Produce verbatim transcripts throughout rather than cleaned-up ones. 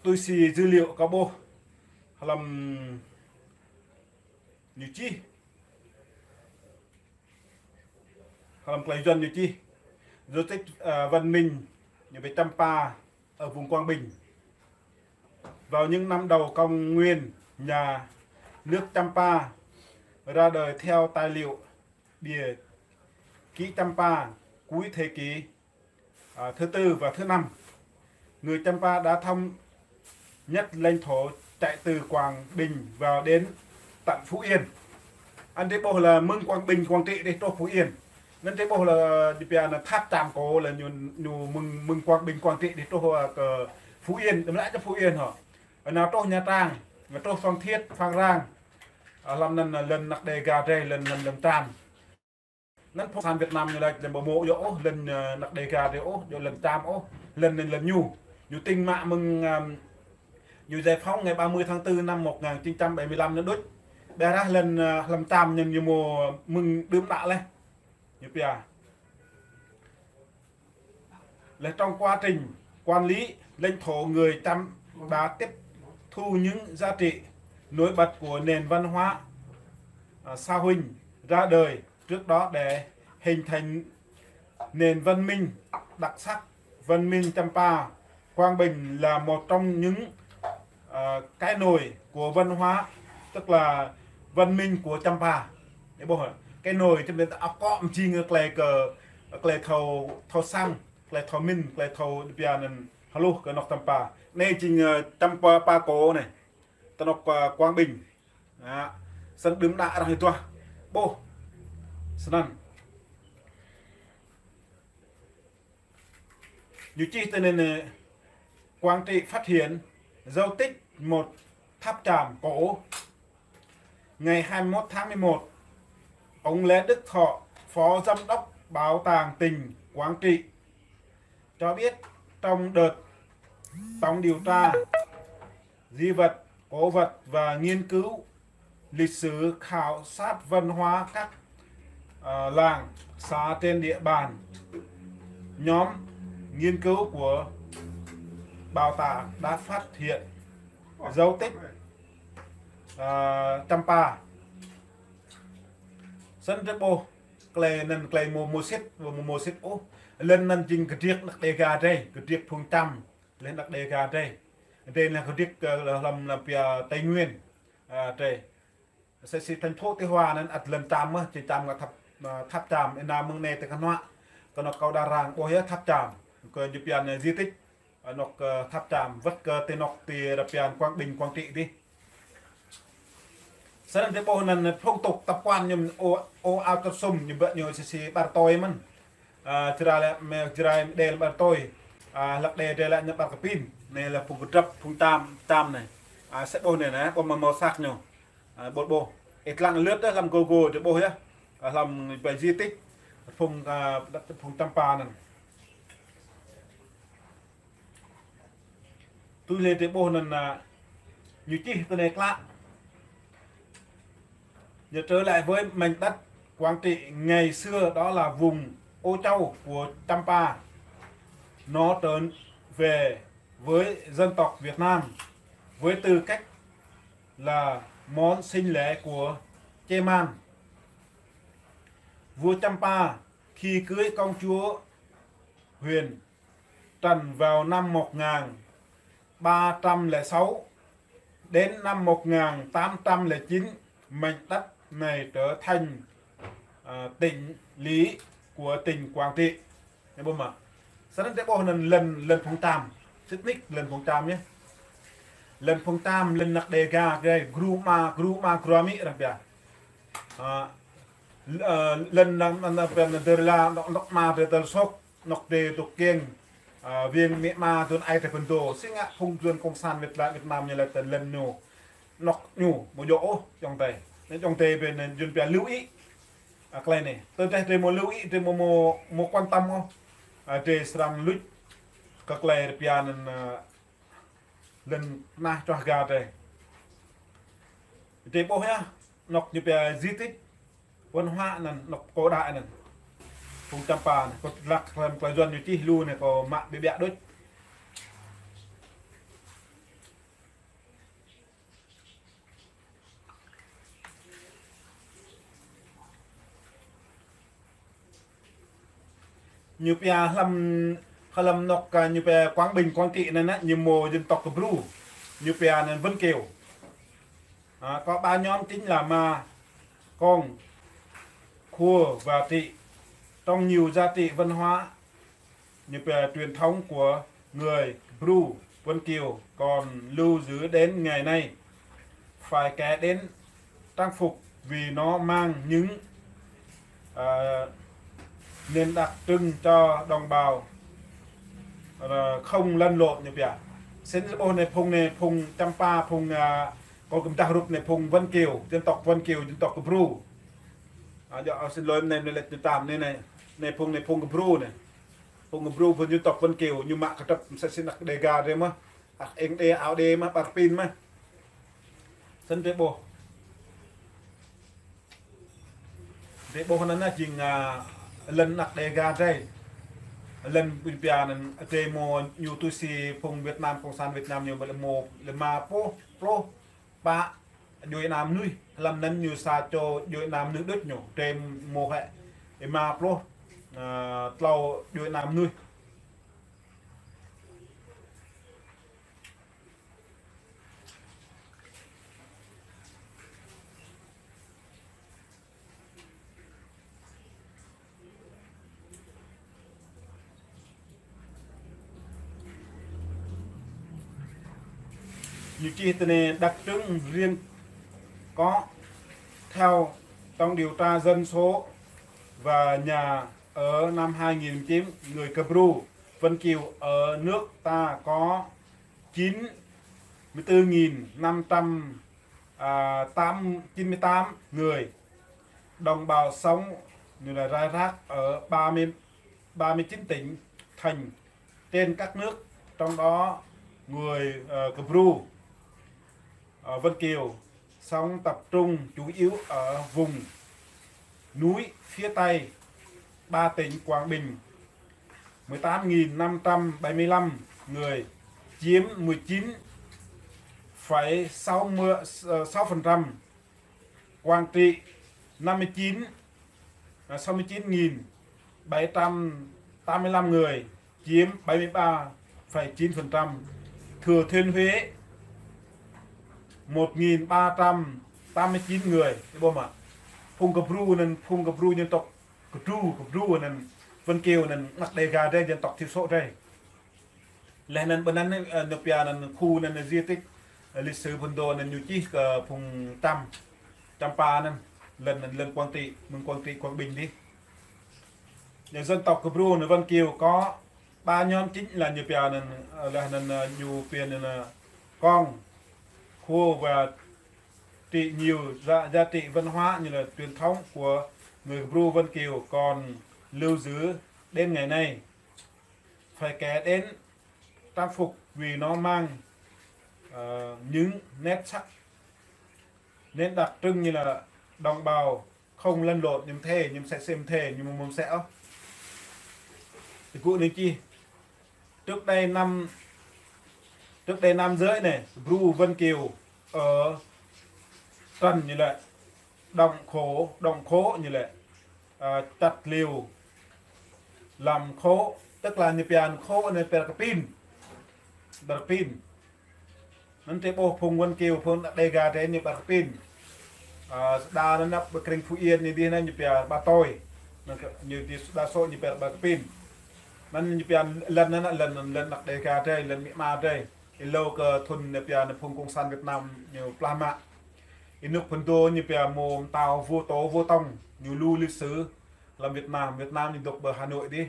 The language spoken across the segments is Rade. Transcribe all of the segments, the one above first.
Tui si dữ liệu kâo ƀuh hlăm ñu čih, hlăm klei Yuăn ñu čih, di tích, à, văn minh ñu bi Champa ở vùng Quảng Bình. Vào những năm đầu công nguyên, nhà nước Champa ra đời theo tài liệu địa ký Champa cuối thế kỷ, à, thứ tư và thứ năm. Người Champa đã thống nhất lãnh thổ chạy từ Quảng Bình vào đến tận Phú Yên. Anăn drei ƀuh là mơ̆ng Quảng Bình, Quảng Trị dih truh Phú Yên. Anăn drei ƀuh là, dih pia anăn Tháp Chàm Cổ là ñu, ñu mơ̆ng, mơ̆ng Quảng Bình, Quảng Trị dih truh, à, kơ Phú Yên, đăm lĕ čar Phú Yên hŏ. Anăn truh Nha Trang, truh Phan Thiết, Phan Rang. À, hlăm anăn, à, lăn anak Đêga drei, lăn, lăn, lăn Cham. Anăn phung cộng sản Việt Nam ñu lač lăn ƀu mâo djŏ ôh, lăn, à, anak Đêga drei ôh, djŏ lăn Cham ôh, lăn anăn lăn ñu. Ñu tĭng mă mơ̆ng, à, ñu giải phóng ngày ba mươi tháng tư năm một ngàn chín trăm bảy mươi lăm anăn đuč. Ƀiădah lăn, à, hlăm Cham anăn ñu mâo mơ̆ng đưm đă leh. Ñu pia. Là trong quá trình quản lý lãnh thổ, người Chăm đã tiếp thu những giá trị nổi bật của nền văn hóa, à, Sa Huỳnh ra đời trước đó để hình thành nền văn minh đặc sắc, văn minh Champa. Quảng Bình là một trong những, à, cái nôi của văn hóa, tức là văn minh của Champa. Ih ƀuh, cái nôi, Champa ta akŏ mjing klei kơ, klei thâo, thâo săng, klei thâo mĭn, klei thâo dih pia anăn hluh kơ anôk Champa. Anei jing, ơ, Champa, Champa Cổ anei. Ti anôk, ơ, Quảng Bình. Đó. Snăn đưm đă arăng ih duah. Ƀuh. Snăn. Ñu čih ti anei, ơ, Quảng Trị phát hiện dấu tích một tháp Chàm Cổ. Ngày hai mươi mốt tháng mười một, ông Lê Đức Thọ, Phó Giám đốc Bảo tàng tỉnh Quảng Trị, cho biết trong đợt tổng điều tra di vật, cổ vật và nghiên cứu lịch sử, khảo sát văn hóa các, à, làng, xã trên địa bàn, nhóm nghiên cứu của bảo tàng đã phát hiện dấu tích, à, Champa. Snăn drei ƀuh klei anăn klei mâo, mâo sĭt, mâo, mâo sĭt ôh. Lăn anăn jing kdriêk anak Đêga drei, kdriêk phung Chăm, leh anak Đêga drei. Drei leh kdriêk, ơ, hlăm, hlăm pia Tây Nguyên, à, drei. Msĕ si thành phố Tuy Hòa anăn ăt lăn Chăm mơh, jing Chăm ngă tháp, à, tháp Chăm, êna mơ̆ng anei ti knuă, kơ anôk Kâo Đa Răng ƀuh yơh tháp Chăm, kơ ñu pia anei di tích, anôk, ơ, tháp Chăm, wăt kơ ti anôk ti arăng pia Quảng Bình, Quảng Trị dih. Snăn drei ƀuh anăn phong tục tập quán ñu ôh, ôh ao tơr sum ñu ƀă ñu msĕ si ƀar tui mơ̆n. À, Jrai lĕ, mơ̆ng Jrai mdê lĕ ƀar tui. À, hlăk Đê drei lĕ ñu ƀar kpin. Anei lĕ phung kdrăp, phung Chăm, Chăm anei. À, msĕ ƀuh anei nĕ, ƀuh mâo, mâo sak ñu. À, ƀuh ƀuh. Ih dlăng lưt dah hlăm Google drei ƀuh yơh. À, hlăm bài di tích phung, à, phung Champa anăn. Tui leh drei ƀuh anăn, à, ñu čih ti anei klă. Ñu trở lại với mảnh đất Quảng Trị ngày xưa, đó là vùng Ô Châu của Champa. Nó trở về với dân tộc Việt Nam với tư cách là món sinh lễ của Che Man. Vua Champa khi cưới công chúa Huyền Trần vào năm một ngàn ba trăm lẻ sáu, đến năm một ngàn tám trăm lẻ chín, mảnh đất này trở thành, à, tỉnh lỵ của tỉnh Quảng Trị. Anei ƀuh mơh. Snăn drei ƀuh anăn lăn, lăn phung Chăm. Sĭt nik lăn phung Chăm yơh. Lăn phung Chăm, lăn anak Đêga drei, gru ama, gru ama, gru amĭ arăng pia. À, l-, ơ, lăn anăn, anăn, anăn, anăn, dơr la, anôk, anôk ama drei tơl sôk, anôk drei dôk kiêng, à, wiêng amĭ ama, aduôn aê drei phŭn dô. Si ngă phung Yuăn cộng sản Việt Nam, Việt Nam ñu lač tơ lăn ñu. Anôk ñu, mâo djŏ ôh, ayŏng adei. Anei ayŏng adei ƀĭng, anăn Yuăn pia lưu ý. À, klei anei. Tơdah drei mâo lưu ý, drei mâo, mâo, mâo quan tâm ôh. À, drei srăng luč kơ klei arăng pia anăn, à, lăn knah čuah ga drei. Drei ƀuh yơh, anôk ñu pia di tích văn hóa anăn, anôk Kâo Đa anăn. Phung Champa anăn, kâo lač hlăm klei Yuăn ñu čih lu anei kâo mă ƀiă ƀiă đuč. Ñu pia hlăm, hlăm anôk, à, ñu pia Quảng Bình, Quảng Trị anăn á, ñu mâo dân tộc Bru. Ñu pia anăn Vân Kiều. À, có ba nhóm chính là Ma, Kông, Khua và Trị. Trong nhiều giá trị văn hóa, như về truyền thống của người Bru, Vân Kiều còn lưu giữ đến ngày nay. Phải kể đến trang phục vì nó mang những, à, nền đặc trưng cho đồng bào, à, không lăn lộn ñu pia. Snăn ƀuh anei phung anei, phung Champa, phung, à, kâo kơ mdah rup anei phung Vân Kiều, dân tộc Vân Kiều, dân tộc Bru. À, djŏ, à, xin lỗi, anei, anei lĕ ñu tam anei, anei, anei phung, anei phung Bru anei. Phung Bru, phung dân tộc Vân Kiều, ñu mă kdrăp msĕ si anak Đêga drei mơh. Ak êng đê, ao đê mơh, ƀar pin mơh. Snăn drei ƀuh. Drei ƀuh anăn jing, à, lăn anak Đêga drei. Lăn ƀuôn pia anăn drei mâo ñu tui si phung Việt Nam, Cộng sản Việt Nam ñu ƀuh lĕ mâo lĕ êma pluh, pluh pă djuê ana mnuih. Hlăm anăn ñu sa čô djuê ana mnuih đuč ñu. Drei mâo hĕ êma pluh, à, tlâo djuê ana mnuih. Ñu čih ti anei đặc trưng riêng có theo trong điều tra dân số và nhà ở năm hai nghìn chín, người Kbru, Vân Kiều ở nước ta có chín mươi tư nghìn năm trăm, à, tám, chín mươi tám người. Đồng bào sống như là rải rác ở ba mươi, ba mươi chín tỉnh, thành trên các nước, trong đó người, ờ, Kbru, ờ, Vân Kiều sống tập trung chủ yếu ở vùng núi phía Tây, ba tỉnh Quảng Bình, mười tám nghìn năm trăm bảy mươi lăm người, chiếm mười chín phẩy sáu mươi, ờ, sáu phần trăm. Quảng Trị năm mươi chín, à, sáu mươi chín nghìn bảy trăm tám mươi lăm người, chiếm bảy mươi ba phẩy chín phần trăm. Thừa Thiên Huế một nghìn ba trăm tám mươi chín người. Ih ƀuh mơ̆? Phung Kbru anăn, phung Kbru dân tộc Kdru, Kbru anăn, Vân Kiều anăn, anak Đêga drei, dân tộc thiểu số drei. Leh anăn ƀơ anăn, ơ, ñu pia anăn khu anăn di tích, ơ, lịch sử phŭn dô anăn ñu čih kơ phung Chăm, Champa anăn, lăn, lăn Quảng Trị, mơ̆ng Quảng Trị, Quảng Bình dih. Ñu dân tộc Kbru anăn Vân Kiều có ba nhóm chính là ñu pia anăn, ơ, leh anăn, ơ, ñu pia anăn, ơ, Kông, Khua và Trị. Nhiều giá, giá trị văn hóa như là truyền thống của người Kbru Vân Kiều còn lưu giữ đến ngày nay. Phải kể đến trang phục vì nó mang, ờ, những nét sắc, nét đặc trưng như là đồng bào không lăn lộn, ñu mthê, ñu msĕ si mthê, ñu mâo msĕ ôh. Ti gŭ anei čih. Trước đây năm, trước đây nam giới này, Bru Vân Kiều ở Trần như lĕ, Đồng Khổ, Đồng Khổ như lĕ, à, chặt liu làm khổ, tức là ñu pia khổ anei pia kpin. Pia kpin. Anăn drei ƀuh phung Vân Kiều, phung Đêga drei ñu pia kpin. À, đa anăn năp ƀơ krĭng Phú Yên ñu dih anăn ñu pia ba tôi. Anăn kơ, ñu dih đa số ñu pia ba kpin. Anăn ñu pia lăn anăn, lăn, lăn anak Đêga drei, lăn amĭ ama drei. Êlâo kơ thŭn ñu pia anăn phung Cộng sản Việt Nam ñu plah mă. Ênuk phŭn dô ñu pia mâo mtao vua Tô, vua Tông, ñu lu lịch sử hlăm Việt Nam, Việt Nam ñu dôk ƀơ Hà Nội dih.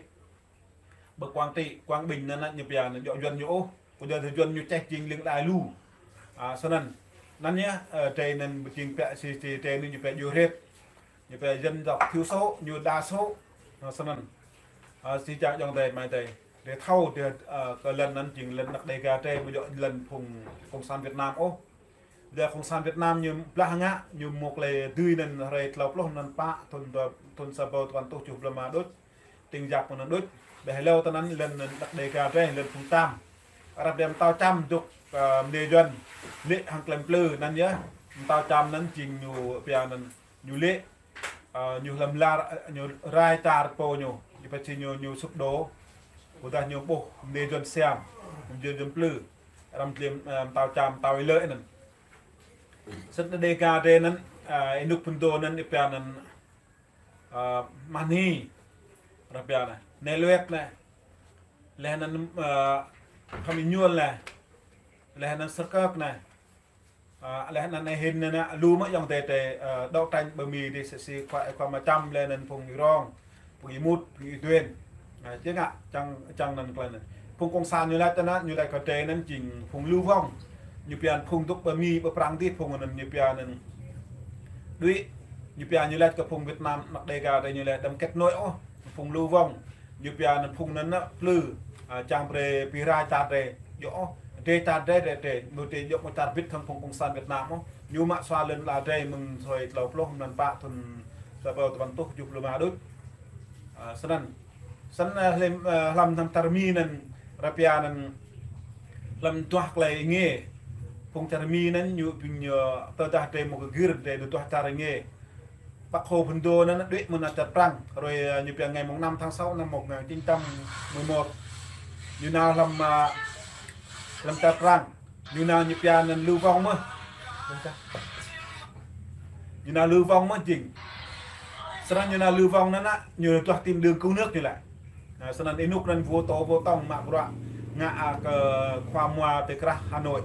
Ƀơ Quảng Trị, Quảng Bình anăn ñu pia anăn djŏ Yuăn ñu ôh. Kyuadah Yuăn ñu čeh jing lĭng đai lu. À, snăn. Anăn yơh, ơ, drei anăn jing pia si, si drei anăn ñu pia djuê hrêt. Ñu pia dân tộc thiểu số, ñu đa số. À, snăn. À, si čang djŏ drei, mă drei. Drei thâo, drei, ơ, kơ lăn anăn jing lăn anak Đêga drei, amâo djŏ lăn phung Cộng sản Việt Nam ôh. Leh Cộng sản Việt Nam ñu blah ngă, ñu mâo klei dưi anăn hruê tlâo pluh anăn pă, thŭn dua, thŭn sa êbâo dua păn êtuh kjuh pluh êma đuč, tĭng yap anăn đuč, ƀiădah êlâo tinăn lăn anak Đêga drei, lăn phung Chăm. Ară anei mtao Chăm dôk, ơ, mniê Yuăn, lĕ hŏng klei mplư anăn yơh, mtao Chăm anăn jing ñu pia anăn, ñu lĕ, ơ, ñu hlăm lar, ơ, ñu rai čar pô ñu. Ñu pia si ñu, ñu sụp đổ. Ƀudah ñu ƀuh mniê Yuăn Siam, mniê Yuăn plư. Arăng tlĕ, ơ, mtao Čam, mtao Y-Lợi anăn. Snăn Đêga drei anăn, ơ, ênuk phŭn dô anăn, êpia anăn, ơ, Mani. Arăng pia anăn Nai Luet anăn. Leh anăn, ơ, Khăm Êñuôl anăn. Leh anăn Sơrkơk anăn. Ơ, leh anăn anei hĭn anăn, lu mơh ayŏng adei drei, ơ, đấu tranh ƀơ Mi drei si si khua, khua Ama Čăm leh anăn phung Y-Rong, phung Y-Mut, phung Y-Duen. Ơ, čiăng ngă, čiăng, čiăng anăn klei anăn. Phung cộng sản ñu lač anăn, ñu lač kơ drei anăn jing phung lưu vong. Ñu pia phung dôk ƀơ Mi, ƀơ Prăng dih phung anăn ñu pia anăn đuĕ. Ñu pia ñu lač kơ phung Việt Nam, anak Đêga drei ñu lač đăm kết nối ôh, phung lưu vong. Ñu pia anăn phung anăn anăn plư, ơ, čiăng brei bi rai čar drei. Djŏ ôh, drei čar drei, drei, drei, mâo drei djŏ mâo čar bĭt hŏng phung cộng sản Việt Nam ôh. Ñu mă sua lăn ala drei mơ̆ng hruê tlâo pluh mlan pă thŭn sa êbâo dua păn êtuh kjuh pluh êma đuč. Ơ, snăn. Snăn, ơ, hlăm, ơ, hlăm, hlăm čar Mi anăn, arăng pia anăn, hlăm duah klei êngiê. Phung čar Mi anăn ñu, ƀing ñu, tơdah drei mâo kơ gĭr, drei duah čar êngiê. Bác Hồ phŭn dô anăn đuĕ mơ̆ng anăn čar Prăng. Hruê, ơ, ñu pia ngày mùng năm tháng sáu năm một ngàn chín trăm mười một. Ñu nao hlăm, ơ, hlăm čar Prăng. Ñu nao ñu pia anăn lưu vong mơh. Ñu nao lưu vong mơh jing. Snăn ñu nao lưu vong anăn, ñu duah tìm đường cứu nước ñu lĕ. Ơ, snăn ênuk anăn Vua Tô Vua Tông mă bruă ngă, ơ, kơ khua mua ti krah Hà Nội.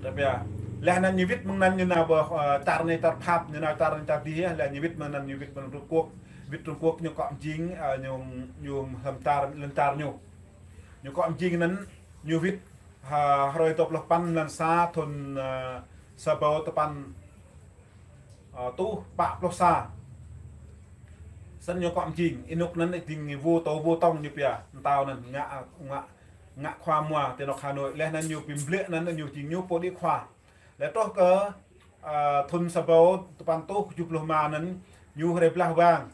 Arăng pia. Leh anăn ñu wĭt mơ̆ng anăn ñu nao ƀơ, ơ, čar anei čar Pháp, ñu nao čar anei čar dih, leh ñu wĭt mơ̆ng anăn ñu wĭt mơ̆ng Trung Quốc. Wĭt Trung Quốc ñu kŏ mjing, ơ, ñu, ñu hlăm čar, lăn čar ñu. Ñu kŏ mjing anăn ñu wĭt, ha, hruê dua pluh păn mlan sa thŭn, ơ, sa êbâo dua păn, ơ, êtuh pă pluh sa. Snăn ñu kŏ mjing, ênuk anăn dĭng Vua Tô Vua Tông ñu pia, mtao anăn ngă, ngă, ngă khua mua ti anôk Hà Nội, leh anăn ñu bi mbliê anăn ñu jing ñu pô đĭ khua. Leh truh kơ, ơ, thŭn sa êbâo dua păn êtuh kjuh pluh êma anăn ñu hriê blah wang,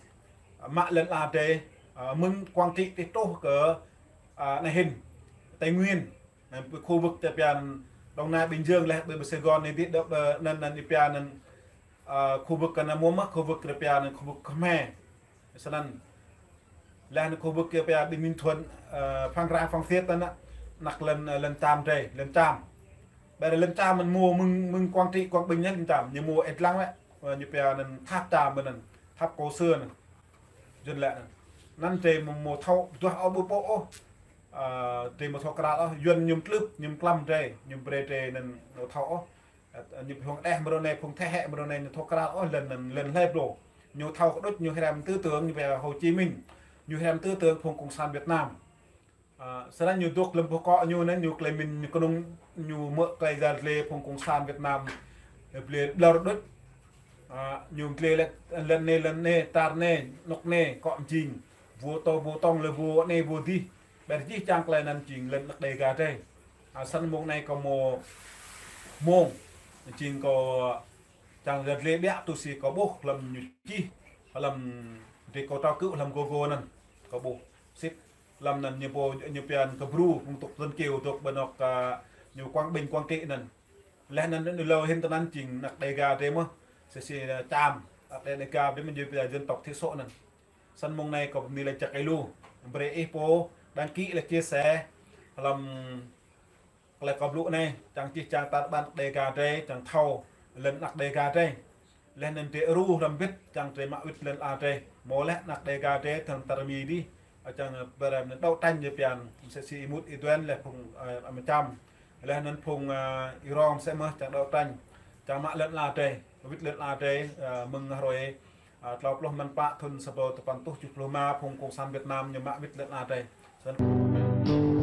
mă lăn ala drei, ơ, mơ̆ng Quảng Trị ti truh kơ, ơ, anei hĭn, Tây Nguyên. Ơ, khu vực arăng pia anăn Đồng Nai, Bình Dương leh, ƀơ, ƀơ Sài Gòn anei dih, dôk, ơ, anăn, anăn arăng pia anăn, ơ, khu vực anăn mâo mơh, khu vực arăng pia anăn khu vực Khmer. Snăn. Leh anăn khu vực arăng pia Bình, Bình Thuận, ơ, Phan Rang, Phan Thiết anăn, anak lăn, ơ, lăn Čam drei, lăn Čam. Ƀiădah lăn Čam anăn mâo mơ̆ng, mơ̆ng Quảng Trị, Quảng Bình anăn lăn Čam, ñu mâo êt lăng lĕ, ơ, ñu pia anăn tháp Čam anăn, tháp cổ xưa anăn. Yuăn lĕ anăn. Anăn drei mâo, mâo thâo, duah ôh ƀu pô ôh. Ơ, drei mâo thâo kral ôh, Yuăn ñu mtlưp, ñu mklăm drei, ñu brei drei anăn mâo thâo ôh. Ơ, ñu phung đeh mrâo anei, phung thế hệ mrâo anei ñu thâo kral ôh, lăn anăn, lăn hlei blô. Ñu thâo kơ đuč, ñu hriăm tư tưởng, ñu pia Hồ Chí Minh. Ñu hriăm tư tưởng phung cộng sản Việt Nam. Ơ, snăn ñu dôk hlăm boh kŏ ñu anăn, ñu klei mĭn, ñu knŏng, ñu mơ̆ klei yăl dliê phung cộng sản Việt Nam. Dliê ƀlŏr đuč. Ơ, ñu dliê leh, lăn anei, lăn anei, čar anei, anôk anei, kŏ mjing. Vua Tô, Vua Tông leh, vua anei, vua dih. Ƀiădah jih jang klei anăn jing lăn anak Đêga drei. Ơ, snăn mông anei kâo mâo mông. Jing kâo čiăng yăl dliê ƀiă tui si kâo ƀuh hlăm ñu čih, hlăm drei kâo trao kơ hlăm Google anăn. Kâo ƀuh. Sĭt. Hlăm anăn ñu pô, ñu pia anăn kơ Bru, phung tộc Dân Kiều, dôk ƀơ anôk, ơ, ñu Quảng Bình, Quảng Trị anăn. Leh anăn êlâo hĭn tinăn jing anak Đêga drei mơh. Si si, ơ, Čam, anak Đêga drei mơh ñu pia dân tộc thiểu số anăn. Snăn mông anei kâo bi mni lač jăk êlâo. Brei ih pô đăng ký leh chia sẻ hlăm klei kâo blŭ anei, čiăng jih jang tar ƀar Đêga drei, čiăng thâo lăn anak Đêga drei. Leh anăn drei ru hrăm mbĭt, čiăng drei mă wĭt lăn ala drei. Mâo leh anak Đêga drei, hlăm čar Mi dih, čiăng brei anăn đấu tranh ñu pia, msĕ si Y-Mut Y-Duen leh phung, ơ, Ama Čăm. Leh anăn phung, ơ, Y-Rong msĕ mơh čiăng đấu tranh. Čiăng mă lăn ala drei, wĭt lăn ala drei, ơ, mơ̆ng hruê, ơ, tlâo pluh mlan pă thŭn sa êbâo dua păn êtuh kjuh pluh êma phung cộng sản Việt Nam ñu mă wĭt lăn ala drei. Snăn